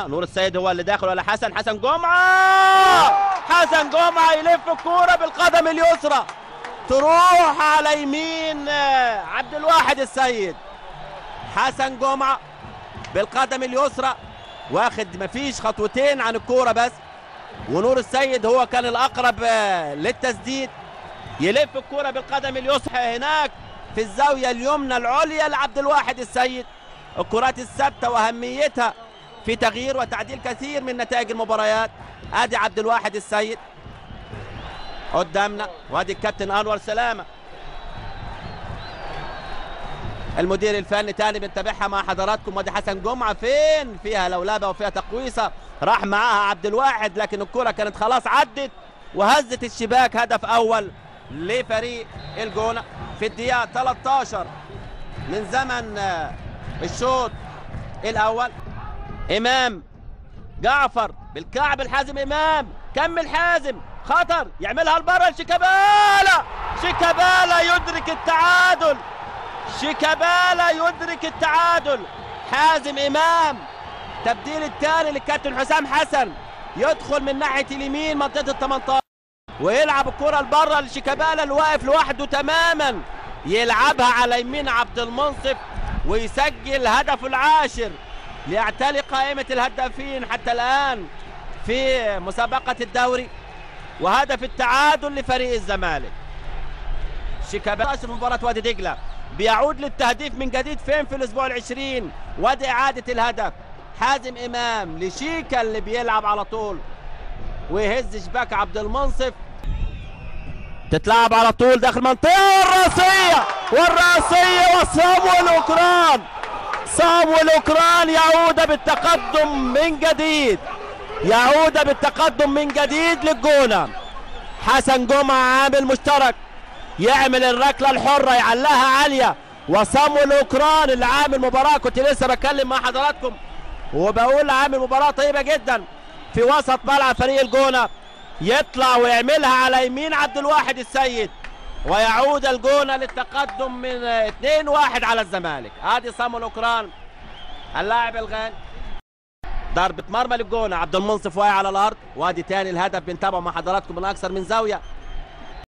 نور السيد هو اللي داخل ولا حسن؟ حسن جمعة، حسن جمعة يلف الكورة بالقدم اليسرى، تروح على يمين عبد الواحد السيد. حسن جمعة بالقدم اليسرى واخد مفيش خطوتين عن الكورة بس، ونور السيد هو كان الأقرب للتسديد. يلف الكورة بالقدم اليسرى هناك في الزاوية اليمنى العليا لعبد الواحد السيد. الكرات الثابتة وأهميتها في تغيير وتعديل كثير من نتائج المباريات. ادي عبد الواحد السيد قدامنا، وادي الكابتن انور سلامه المدير الفني تاني بنتابعها مع حضراتكم. وادي حسن جمعه فين فيها لولبه وفيها تقويصه، راح معاها عبد الواحد لكن الكره كانت خلاص عدت وهزت الشباك. هدف اول لفريق الجونه في الدقيقة 13 من زمن الشوط الاول. امام جعفر بالكعب الحازم، امام كمل حازم، خطر يعملها لبره لشيكابالا، شيكابالا يدرك التعادل، شيكابالا يدرك التعادل. حازم امام، تبديل الثاني للكابتن حسام حسن، يدخل من ناحية اليمين منطقة ال 18 ويلعب الكره لبره لشيكابالا اللي واقف لوحده تماما، يلعبها على يمين عبد المنصف ويسجل هدفه العاشر ليعتلي قائمة الهدافين حتى الآن في مسابقة الدوري، وهدف التعادل لفريق الزمالك. شيكابالا في مباراة وادي دجلة بيعود للتهديف من جديد فين في الأسبوع العشرين، وادي إعادة الهدف حازم إمام لشيكا اللي بيلعب على طول ويهز شباك عبد المنصف. تتلعب على طول داخل منطقة الرأسية، والرأسية وصامويل أوكران، صامويل أوكران يعود بالتقدم من جديد، يعود بالتقدم من جديد للجونة. حسن جمعة عامل مشترك يعمل الركلة الحرة يعلقها عالية، وصامويل أوكران اللي عامل مباراة، كنت لسه بتكلم مع حضراتكم وبقول عامل مباراة طيبة جدا في وسط ملعب فريق الجونة، يطلع ويعملها على يمين عبد الواحد السيد ويعود الجونة للتقدم من 2-1 على الزمالك. ادي صامويل اوكران اللاعب الغاني. ضربة مرمى للجونة، عبد المنصف واقع على الارض، وادي تاني الهدف بنتابعه مع حضراتكم من اكثر من زاوية.